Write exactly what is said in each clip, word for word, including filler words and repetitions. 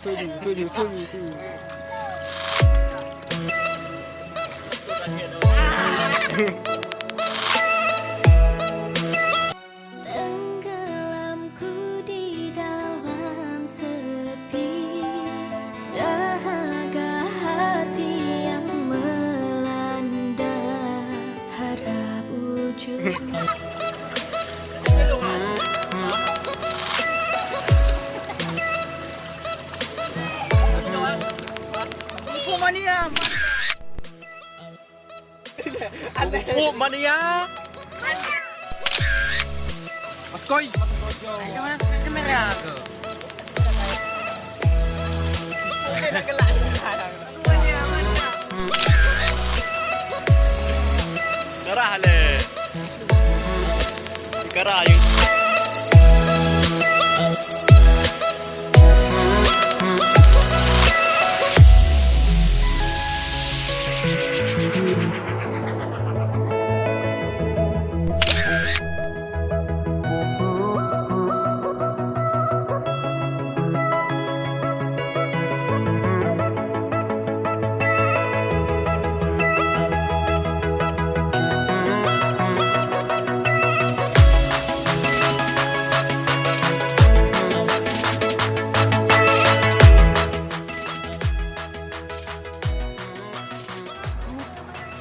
Tuju, tuju, tuju, tuju. Tenggelamku di dalam sepi, dahaga hati yang melanda, harap wujud. Pupuk mania. Maskoi. Ayo, nak ke kamera ke? Gerah le. Gerah, yuk.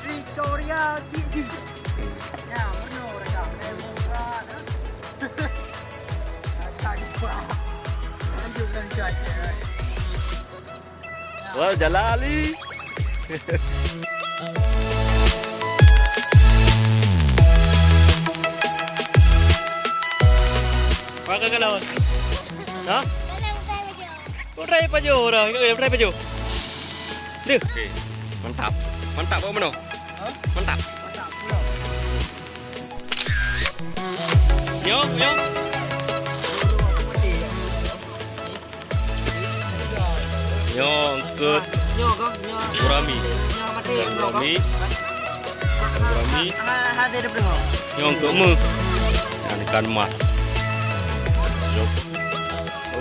Victoria Gigi. Ya, meunoe raka. Eh, buka dah. Raka jumpa. Lanjut, lanjut. Wah, jalan Ali. Pakai kalau. Hah? Kau try pajo orang, kau try pajo. Deh. Okey. Mantap. Mantap, buat mana? Hah? Mantap. Mantap. Nyoh, nyoh. Nyoh, angkat. Nyoh, kau, nyoh. Gurami. Nyoh, mati, nyoh, kau. Gurami. Gurami. Ha, ha, ha, dia dah dengar. Nyoh, angkat me. Yang ikan emas. Jom.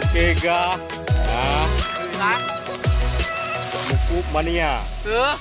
Okey, gah. Nah. Lah. Mupuk mania. Tuh.